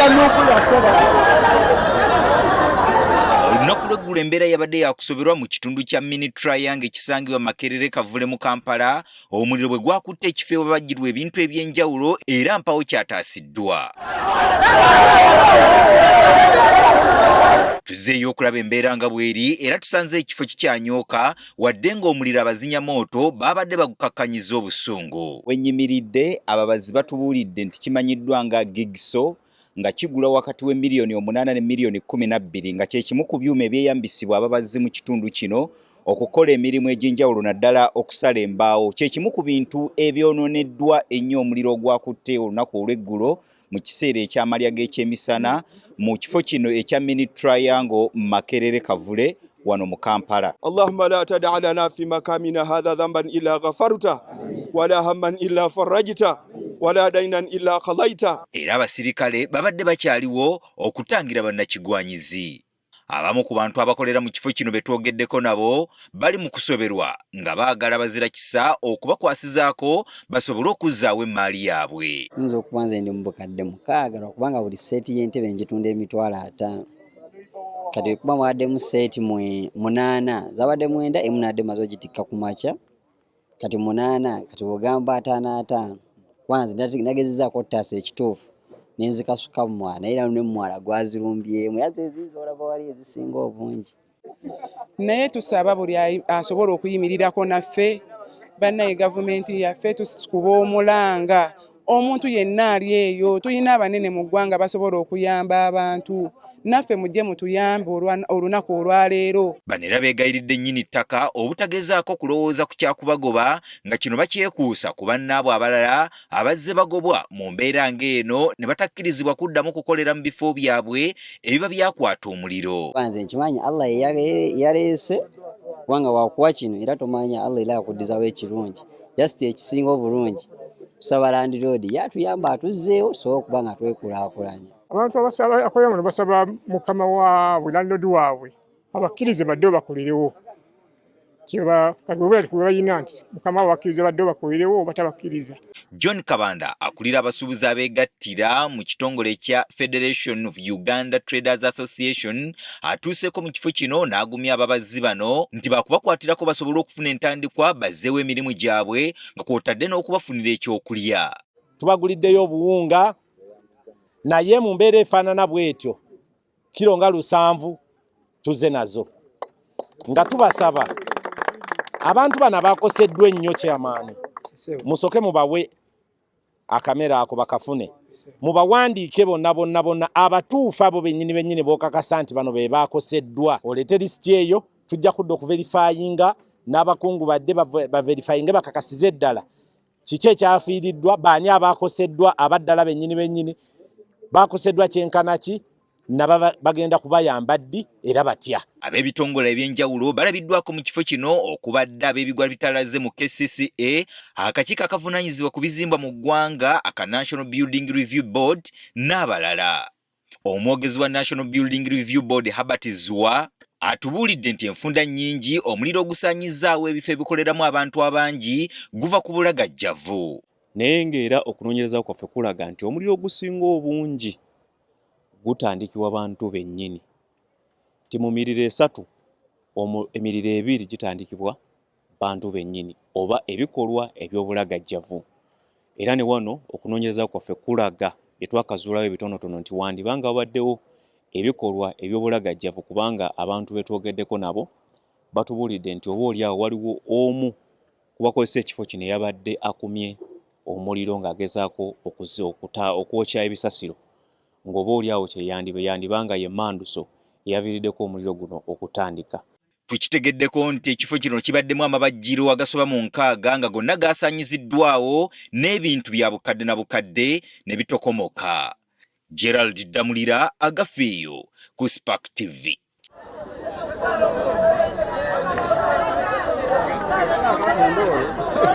Olunaku lw'eggulo embeera yabadde yakusoberwa mu kitundu kya Mini Triangle ekisangibwa Makerere Kavule mu Kampala, omuliro bwe gwakutte ekifo ewabajjirwa ebintu eby'enjawulo era mpawo kyataasiddwa. Tuzzeeyo okulaba embeera nga bw'eri era tusanze ekifo kikyanyooka wadde ng'omuliro abazinyamooto baabadde bagukakkanyiza obusungu. Wenyimiridde ababazi batubuulidde nti kimanyiddwa nga gigso nga kigula wakati w'e miliyoni 8 ne miliyoni 12 nga kye kimu ku byuma ebyeyambisibwa ababazi mu kitundu kino okukola emirimu egy'enjawulo naddala okusala embaawo. Kye kimu ku bintu ebyonooneddwa ennyo omuliro ogwakutte olunaku olw'eggulo mu kiseera eky'amalya g'ekyemisana mu kifo kino ekya Mini Triangle Makerere Kavule wano mu Kampala. Allahumma la tada lana fi makamina hadha dhanban illa ghafarta wala hamman illa farajta wala dainan illa qadaita. Era abasirikale babadde bakyaliwo okutangira bannakigwanyizi. Abamu ku bantu abakolera mu kifo kino be twogeddeko nabo bali mu kusoberwa nga baagala bazira kisa okubakwasizaako basobole okuzzaawo emmaali yaabwe. Nnyinza okuba nze ndi mu bukadde 6 lwakubanga buli sseeti y'entebe ngitunda 50,000. Kati kuba mwaddemu sseeti 8 zabadde 9 emu nadde maze ogitikka ku makya kati 8 kati bw'ogamba 5 5 kuba nze nagezezzaako ottaasa ekituufu ne nzikasuka mu mwala naye era ne mu mwala gwazirumbyemu era ze ziizo olaba wali ezisinga obungi. Naye tusaba buli asobola okuyimirirako naffe bannaye gavumenti yaffe tusikuba omulanga omuntu yenna ali eyo tulina abanene mu ggwanga basobola okuyamba abantu naffe mujje mutuyambe olunaku olwaleero. Bano era beegayiridde nnyini ttaka obutagezaako kulowooza ku kyakubagoba nga kino bakyekuusa ku bannaabwe abalala abazze bagobwa mu mbeera ng'eno ne batakkirizibwa kuddamu kukolera mu bifo byabwe ebiba byakwata omuliro. Nze nkimanyi Allah yaleese kubanga wakuwa kino era tomanya Allah era akuddizawo ekirungi just ekisinga obulungi tusaba landiroodi yatuyamba atuzzeewo tusobole okuba nga twekulaakulanya. Abantu abasaba akolera muno basaba mukama waabwe landiroodi waabwe abakkirize badde bakolerewo balina nti mukama wabakkiriza badde bakolerewo oba tabakkiriza. John Kabanda akulira abasuubuzi abeegattira mu kitongole kya Federation of Uganda Traders Association atuuseeko mu kifo kino n'agumya ababazzi bano nti baakubakwatirako basobole okufuna entandikwa bazzeewo emirimu gyabwe nga kw'otadde n'okubafunira ekyokulya. Tubaguliddeyo obuwunga naye mu mbeera efaanana bw'etyo kiro nga 7 tuze nazo nga tubasaba abantu bano abakoseddwa ennyo kyamaani musoke mubawe akamera ako bakafune mubawandiike bonna bonna bonna abatuufu abo bennyini bennyini b'okakasa nti bano be bakoseddwa oleete lisiti eyo tujja kudda okuverifayinga n'abakungu badde baverifayinge bakakasize ddala kiki ekyafiiriddwa baani abakoseddwa abaddala bennyini bennyini bakoseddwa kyenkana ki naba bagenda kubayamba ddi era batya. Ab'ebitongole eby'enjawulo balabiddwako mu kifo kino okubadde ab'ebigwa bitalaze mu KCCA, akakiiko akavunaanyizibwa ku bizimbwa mu ggwanga aka National Building Review Board n'abalala. Omwogezi wa National Building Review Board Herbert Zziwa atubuulidde nti enfunda nnyingi omuliro ogusaanyizzaawo ebifo ebikoleramu abantu abangi guva ku bulagajjavu. Naye ng'era okunoonyereza kwaffe kulaga nti omuliro ogusinga obungi gutandikibwa bantu bennyini. Nti mu miriro 3, emiriro 2 gitandikibwa bantu bennyini oba ebikolwa eby'obulagajjavu. Era ne wano okunoonyereza kwaffe kulaga bye twakazuulayo ebitonotono nti wandibanga wabaddewo ebikolwa eby'obulagajjavu kubanga abantu be twogeddeko nabo batubuulidde nti oba oli awo waliwo omu ku bakozesa ekifo kino eyabadde akumye omuliro ng'agezaako okwokya ebisasiro ng'oba oli awo kye yandibanga ye manduso eyaviiriddeko omuliro guno okutandika. Tukitegeddeko nti ekifo kino kibaddemu amabajjiro agasoba mu 6 nga gonna gaasaanyiziddwawo n'ebintu bya bukadde na bukadde ne bitokomoka. Gerald Damulira agafeeyo ku Spark TV.